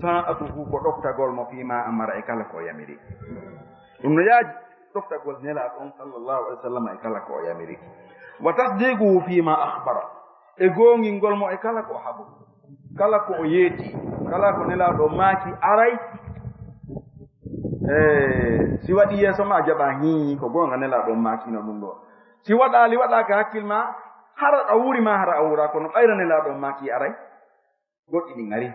ta'atuhu ko ɗoftagol mo fii ma amara e kala ko o yamiri. Ɗum no yaaji ɗoftagol nelaaɗo on sallallahu alaihi wasallam e kala ko o yamiri. Wa tasdiquhu fii ma akhbara. E goongingol mo e kala ko o habri. Kala ko o yeeti, kala ko nelaaɗo maaki aray, e, si waɗi yeeso ma, a jaɓa, hii, ko goonga, nelaaɗo maaki no ɗum ɗo. Si waɗaali, waɗaaka hakkil ma, hara a wuuri ma, hara a wuura, kono ɓayra nelaaɗo maaki aray, goɗɗi ɗi ngari.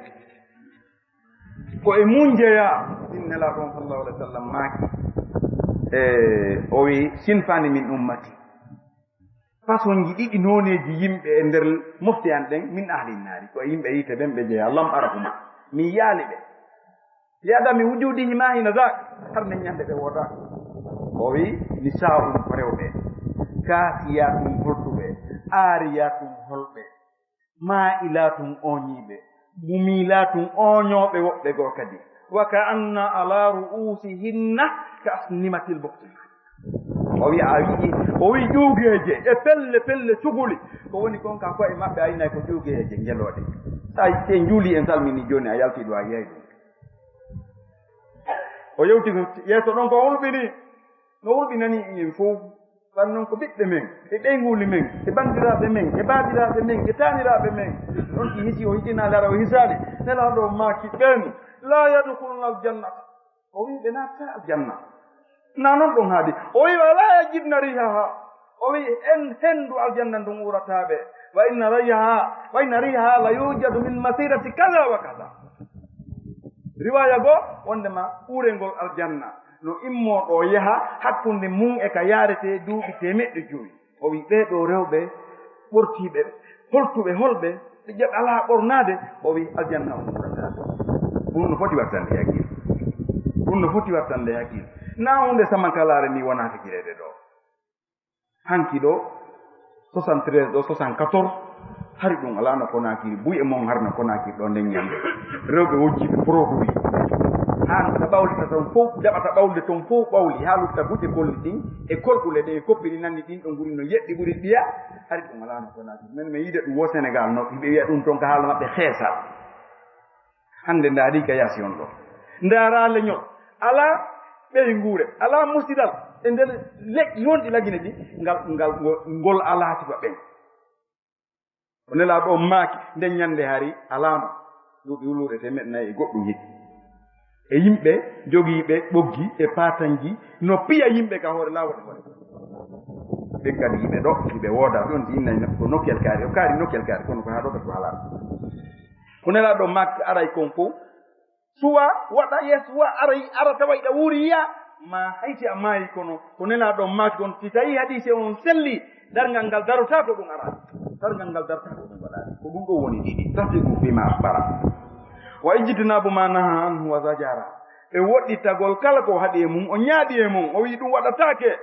Ko e mun jeyaa, ɗin nelaaɗo on sallallahu alaihi wasallam maaki, e, o wi, sinfani min ummati. Façonji ɗiɗi nooneeji yimɓe e nder mofte an ɗen, min ahli naari, ko e yimɓe yiite ɓen ɓe jeyaa, lam arahuma, mi yaali ɓe. Li adami wujudihima hina zak, har nden ñande ɓe woodaaka. O wi, nisaa'un ko rewɓe, kaasiyaatum holtuɓe, aariyatum holɓe, maa'ilatum ooñiiɓe, mumiilatum ooñooɓe woɓɓe goo kadi. Wa ka anna ala ru'usihinna ka asnimatil bukti. O wi, a wi'i, o wi ƴuugeeje e pelle pelle cuguli. Ko woni kon ka ko'e maɓɓe aynay ko ƴuugeeje ngelooɗe. Sa te njuuli en salmini jooni a yalti ɗo a yiyay ɗum. O yewti ko yeeso ɗon ko hulɓini. No hulɓinani en fow. Ɓan non ko ɓiɓɓe men, e ɓeynguuli men, e banndiraaɓe men, e baabiraaɓe men, e taaniraaɓe men. Ɗon ɗi hisi o yiɗinaali ara o hisaali. Nelaaɗo maaki ɓen, la yadkhuluna aljannata. O wi ɓe naata aljanna. Na non ɗon haadi. O wi wala yajidna rihaha. O wi en hendu aljanna ndun urataa ɓe. Wa inna rihaha, wa inna rihaha la yujadu min masirati kaza wa kaza. Riwaya goo, wondema uurengol aljanna no immoo ɗo yaha hakkunde mun e ka yaarete duuɓi teemeɗɗe jowi. O wi ɓee ɗoo rewɓe ɓortiiɓe, holtuɓe holɓe, ɓe jaɓi alaa ɓornaade, o wi aljanna on ɓurata. Ɗum no foti wattande hakkil. Ɗum no foti wattande hakkil. Na hunde samankalaare ni wonaa fikireede ɗo. Hanki ɗo, soixante-treize ɗo, soixante-quatorze, hari ɗum alaa no Konaakiri, buy e mon har no Konaakiri ɗo nden ñande. Rewɓe wojjiiɓe produit. Haa lutta ɓawlita ton fof, jaɓata ɓawlde ton fof ɓawli, haa lutta buƴe kolli ɗin, e kolɓule ɗe, e koppiri nanni ɗin ɗo nguri no yeɗɗi ɓuri ɗiya, hari ɗum alaa no Konaakiri. Men mi yiide ɗum wo Sénégal no, ɓe wiya ɗum ton ka haala maɓɓe xeesal. Hannde ndaari ka yaasi on ɗo. Ndaara leñol. Alaa ɓeynguure. Alaa musidal. E nder leƴƴi wonɗi Lagine ɗi, ngal, ngal, ngol, ngol alaa sifa ɓen. O Nelaaɗo on maaki, nden ñande hari alaama. Duuɓi wuluure teemeɗɗe nayi e goɗɗum hikki. E yimɓe jogiiɓe ɓoggi e paatanji no piya yimɓe ka hoore laawol e hoore. Ɓen kadi yiɓe ɗo, yiɓe wooda, ɗon ɗi innay ko nokkel kaari. O kaari nokkel kaari, kono ko haa ɗo ɓe ko halaa. Ko Nelaaɗo maaki aray kon fof, suwa waɗa ye suwa ara, ara tawa iɗa wuuri yiya, ma hayti a maayi, kono ko Nelaaɗo maaki kon, si tawi hadiise on selli, darngal ngal darotaako ɗum ara. Darngal ngal darotaako ɗum waɗaani. Ko ɗum ɗo woni ɗiɗi. Tasdiqu fima akhbara. Wa ijtinabu ma naha anhu wa zajara. E woɗɗitagol kala ko haɗi e mum, o ñaaɗi e mum, o wi'i ɗum waɗataake.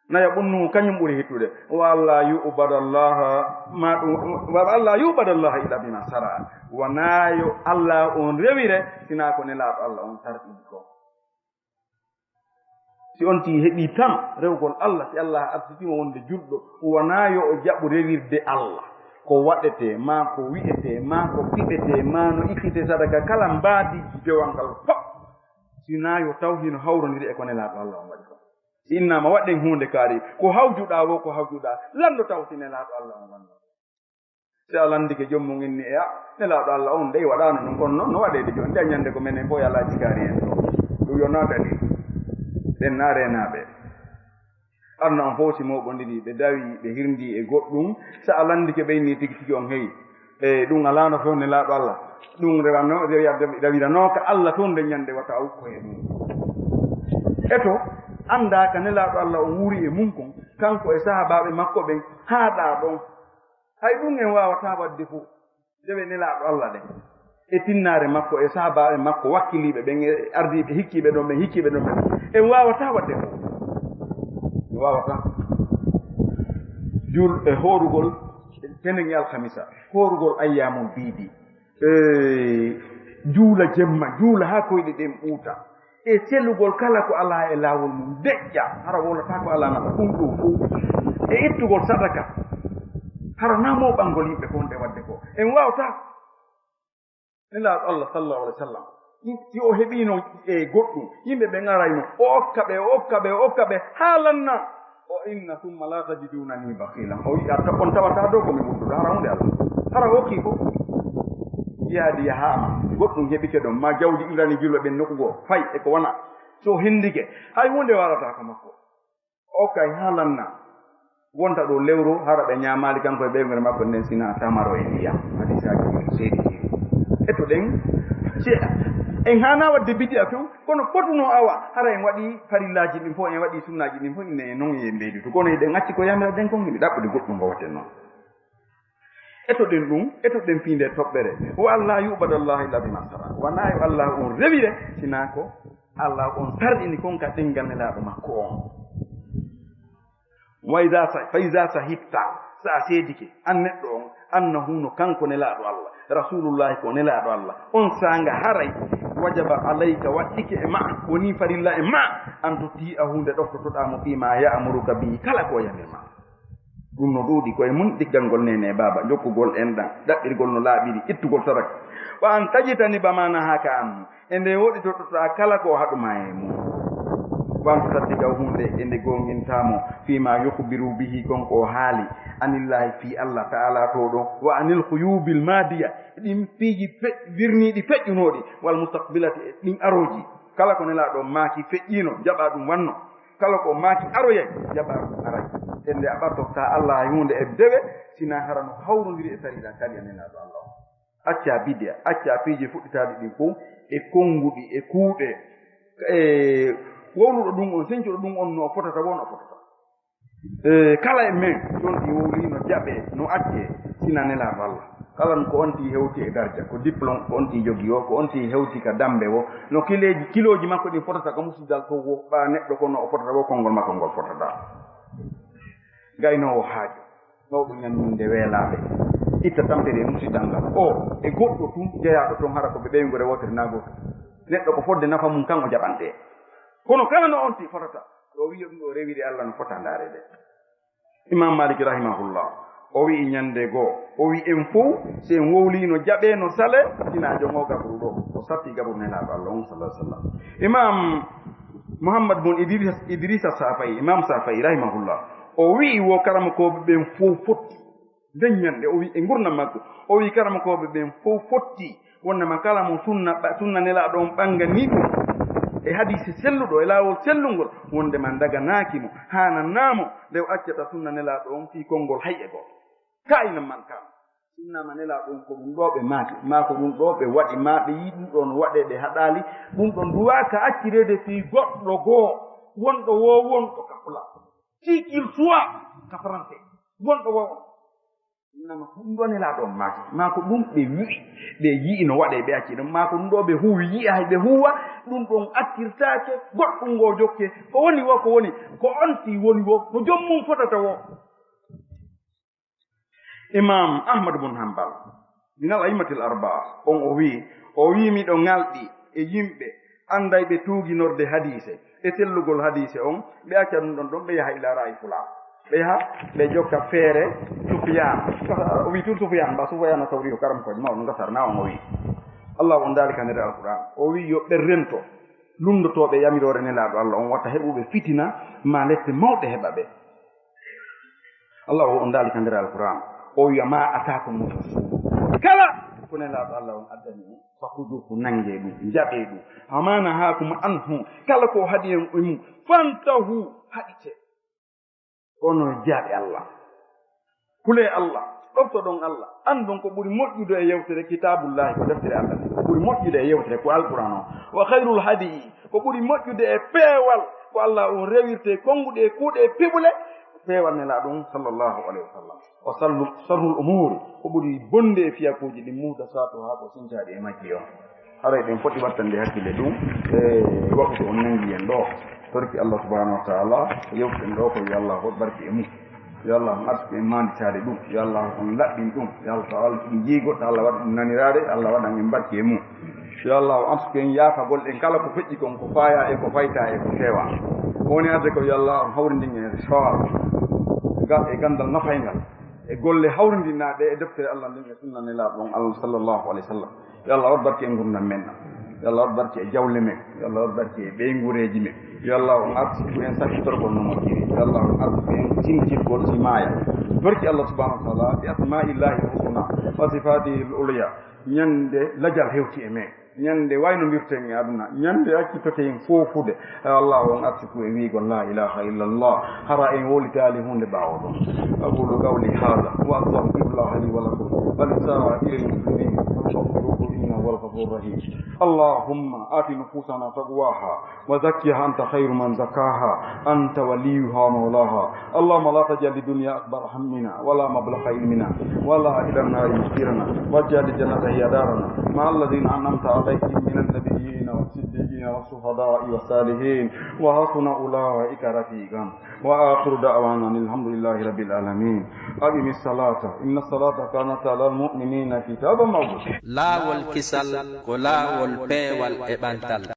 Na yaɓunnu kañum ɓuri hittude. Wa alla yu'badallaha, ma ɗum, wa alla yu'badallaha illa bima sara. Wonaa yo Allah on rewire, sinaa ko Nelaaɗo Allah on sarɗini ko. Si on tii heɓii tan rewgol Allah, si Allah arsiki mo wonde julɗo, wonaa yo o jaɓu rewirde Allah. Ko waɗetee, maa ko wi'etee, maa ko piɓetee, maa no ittitee sadaka kala mbaadiiji dewal ngal fof, sinaa yo taw hino hawrondiri e ko Nelaaɗo Allah on waɗi kon. Si innaama waɗen huunde kaari, ko hawjuɗaa woo, ko hawjuɗaa, lanndo taw si Nelaaɗo Allah on lanndo. Si a lanndike joom mum inni, e a, Nelaaɗo Allah on dey waɗaano ɗum, kono noon no waɗeede jooni, nde ñannde ko menen fof yalaaji kaari en ɗo. Ɗum yo naatani. Ɓen naa reenaaɓe. Aduna on fof si mooɓondiri, ɓe dawi, ɓe hirndi e goɗɗum. Si a lanndike ɓe inni tigi tigi on, hey, e ɗum alaano fof Nelaaɗo Allah. Ɗum rewano-, rewi-, rewiranooka Allah toon nde ñannde wata a ukko e ɗum. E to anndaa ka Nelaaɗo Allah on wuuri e mum kon, kanko e sahaabaaɓe makko ɓen, haaɗaa ɗon. Hay ɗum en waawataa waɗde fof. Dewe Nelaaɗo Allah ɗen. E tinnaare makko, e sahaabaaɓe makko, wakkiliiɓe ɓen, e ardiiɓe, hikkiiɓe ɗon ɓen, hikkiiɓe ɗon ɓen. En waawataa waɗde fof. En waawataa. Jul-, e hoorugol, tenen e alhamisa. Hoorugol ayyaamul biidi. E juula jemma, juula haa koyɗe ɗen ɓuuta. E selugol kala ko alaa e laawol mum, deƴƴa, hara wowlataa ko alaa nafa, ɗum ɗoo fof. E ittugol sadaka, hara naa mooɓangol yimɓe ko wonde waɗde ko. En waawataa. Nelaaɗo Allah sallallahu alaihi wasallam, si o heɓiino e goɗɗum, yimɓe ɓen arayno, o okka ɓe, o okka ɓe, o okka ɓe, haa lanna. O inna, "Summa la tajiduna ni bakhilan." O wi'a, "Ta-, on tawata dow ko mi ɓurduɗo, hara hunde Allah. Hara o okkii ko." Yaadi yahaama, goɗɗum heɓike ɗon, ma jawdi irani julɓe ɓen nokku goo, fay e ko wona. So hendike, hay hunde waalata ka makko. O kay haa lanna. Wonta ɗo lewru, hara ɓe ñaamaali kanko e ɓeynguure makko nden, sina tamaro e ndiyam. Hadisaaji ɗin seedi seedi. Etto ɗen, si en haana waɗde bidi'a few, kono fotuno awa, hara en waɗi farillaaji ɗin fof, en waɗi sunnaaji ɗin fof, inne e non e mbeydi to. Kono eɗen acci ko yamira ɗen kon, hiɗi ɗaɓɓude goɗɗum ko watten non. Etoɗen ɗum, etoɗen fii nde toɓɓere. Wa an laa yu'bada Allaahu illaa bimaa shara. Wanaa yo Allah on rewire, sinaa ko Allah on sarɗini kon ka ɗemngal Nelaaɗo makko on. Wa iza sa-, fa iza shahidta, so a seedike, an neɗɗo on, annahu no kanko Nelaaɗo Allah, Rasuulullaahi ko Nelaaɗo Allah, on saanga haray, wajaba alayka, waɗɗike e ma, woni farilla e ma, an tuti'ahu, nde ɗoftotoɗaa mo, fii maa ya'muruka bihi, kala ko o yamir ma. Ɗum no ɗuuɗi koye mun, ɗiggangol neene e baaba, jokkugol enɗan, ɗaɓɓirgol no laaɓiri, ittugol sadaka. Wa an tajtaniba maa nahaaka anhu, e nde woɗɗitotoɗaa kala ko o haɗu maa e mun. Wa an tusaddiqa huunde e nde goongintaa mo, fii maa yukhbiru bihi, kon ko o haali, anillaahi fii Allah ta'aalaa to ɗon, wa anil khuyuubil maadiya, ɗin piiji fe-, wirniiɗi feƴƴunooɗi, wal mustaqbilati e ɗin arooji. Kala ko Nelaaɗo maaki feƴƴiino, jaɓaa ɗum wanno. Kala ko maaki aroyay, jaɓaa ɗum aray. E nde a ɓattortaa Allah hay huunde e dewe, sinaa hara no hawrondiri e sariya kadi a Nelaaɗo Allah on. Accaa bidi'a, accaa piiji fuɗɗitaaɗi ɗin fof, e konnguɗi, e kuuɗe, e wowluɗo ɗum on, sencuɗo ɗum on no o fotata woo, no o fotata. E kala e men, so on ɗi wowlii no jaɓee, no accee, sinaa Nelaaɗo Allah. Kala ko on tii hewti e darja, ko diplôme ko on tii jogii o, ko on tii hewti ka dammbe o, no kileeji, kilooji makko ɗin fotata ka musidal to wo, ɓaa neɗɗo ko no o fotata wo, konngol makko ngol fotata. Gaynoowo haaju, mawɗo ñamminde weelaaɓe, itta tampere e musidal ngal. O, e goɗɗo tun, jeyaaɗo ton, hara ko ɓe ɓeynguure wootere naa gooto. Neɗɗo ko fodde nafa mum kan o jaɓantee. Kono kala no on tii fotata, o wi'i ɗum o rewiri Allah no fota ndaarede. Imam Malik rahimahullah, o wi'i ñande goo, o wi'i en fow, si en wowliino jaɓee no sale, ina joŋoo gabru ɗoo. O satti gabru Nelaaɗo Allah on, sallallahu alaihi wasallam. Imam Muhammad bun Idris, Idrisa Safai, Imam Safai rahimahullah, o wi'i wo karamokooɓe ɓen fow fotti. Nden ñande, o wi'i e ngurndan makko, o wi'i karamokooɓe ɓen fow fotti. Wonnama kala mo sunna ɓa-, sunna Nelaaɗo on ɓannganii ɗum e hadiisi selluɗo e laawol sellungol, wondema ndaganaaki mo, haananaa mo nde o accata sunna Nelaaɗo on fii konngol hay e gooto. Kaa'inan man kaana. Innama Nelaaɗo on ko ɗum ɗoo ɓe maaki, maa ko ɗum ɗoo ɓe waɗi, maa ɓe yi'i ɗum ɗoo no waɗee ɓe haɗaali, ɗum ɗon duwaaka accireede fii goɗɗo goo wonɗo woo wonɗo ka pulaar. Fii qu'il soit ka français, wonɗo woo wonɗo. Innama ko ɗum ɗoo Nelaaɗo on maaki, maa ko ɗum ɓe wi'i, ɓe yi'i no waɗee, ɓe acci ɗum, maa ko ɗum ɗoo ɓe huuwi, yi'a hay ɓe huuwa, ɗum ɗon accirtaake, goɗɗum ngoo jokke, ko woni woo, ko woni, ko on tii woni woo, ko joom mum fotata woo. Imam Ahmad bun Hanbal, minal a'immatil arba'a, on o wi'i, o wi'i, miɗo ŋalɗi e yimɓe anndayɓe tuuginorde hadiise, e sellugol hadiise on, ɓe acca ɗum ɗon ɗon, ɓe yaha ila ra'ayi fulaan. Ɓe yaha, ɓe jokka feere Sufyaan. O wii tun Sufyaan, ba Sufyaana Sawri o karamkoojo mawɗo gasar na on o wii. Allahu on daali ka nder Alqur'aan. O wii yo ɓe rento, lunndotooɓe yamiroore Nelaaɗo Allah on, wata heɓuɓe fitina, maa lette mawɗe heɓa ɓe. Allahu on daali ka nder Alqur'aan. O wiya, "Ma ataakum rasul." Kala ko Nelaaɗo Allah on addani on, fa khuduhu, nangee ɗum, jaɓee ɗum. Wa ma nahaakum anhu, kala ko haɗi en e mum, fantahu, haɗitee. Onon jiyaaɓe Allah, kulee Allah, ɗoftoɗon Allah, anndon ko ɓuri moƴƴude e yewtere Kitaabullaahi, ko deftere Allah nde, ko ɓuri moƴƴude e yewtere ko Alqur'aan on. Wa khayrul hadyi, ko ɓuri moƴƴude e peewal, ko Allah on rewirte konnguɗi e kuuɗe e piɓule, peewal Nelaaɗo on sallallahu alayhi wa sallam. Wa sallu-, sharrul umuuri, ko ɓuri bonde e fiyakuuji ɗin, muhdasaatuhaa, ko sincaaɗi e majji on. Haray ɗen foti wattande hakkille ɗum, e waɗude on nangi en ɗo. Torki Allah subhanahu wa ta'ala, yewten ɗo ko yo Allah hoɗ barki e mum. Yo Allah on arsuku en maanditaade ɗum. Yo Allah on laɓɓin ɗum. Yo Allah ta'ala ɗum jiigo, Allah waɗa ɗum naniraade, Allah waɗan en barki e mum. Yo Allah on arsuku en yaafagol en kala ko feƴƴi kon, ko faaya e ko fayta e ko feewa. Ko woni arde ko yo Allah on hawrindin en sawab ga-, e ganndal nafayngal, e golle hawrindinaaɗe e deftere Allah nden e sunna Nelaaɗo on Allah sallallahu alayhi wa sallam. Yo Allah waɗ barke e ngurdam men. Yo Allah waɗ barke e jawle men. Yo Allah waɗ barke e ɓeynguureeji men. Yo Allah on arsuku en sakkitorgol no moƴƴiri. Yo Allah on arsuku en tintirgol si maaya. Barke Allah subhanahu wa ta'ala, bi asma'illahi husna wa sifatihi al-ulya. Ñande lajal hewti e men. Ñande wayno mbirten e aduna. Ñande accitoten foofude. Yo Allah on arsuku e wiigol la ilaha illallah. Hara en wowlitaali huunde ɓaawo ɗum. أقول قولي هذا وأستغفر الله لي ولكم ولسائر المسلمين فاستغفروه إنه هو الغفور الرحيم. اللهم آت نفوسنا تقواها وزكها أنت خير من زكاها أنت وليها مولاها. اللهم لا تجعل الدنيا أكبر همنا ولا مبلغ علمنا ولا إلى النار مصيرنا واجعل الجنة هي دارنا مع الذين أنعمت عليهم من النبيين والصديقين والشهداء والصالحين وحسن أولئك رفيقا. وآخر دعوانا أن الحمد لله رب العالمين. أقم الصلاة إن الصلاة كانت على المؤمنين كتابا موقوتا. Laawol kisal ko laawol peewal e ɓantal.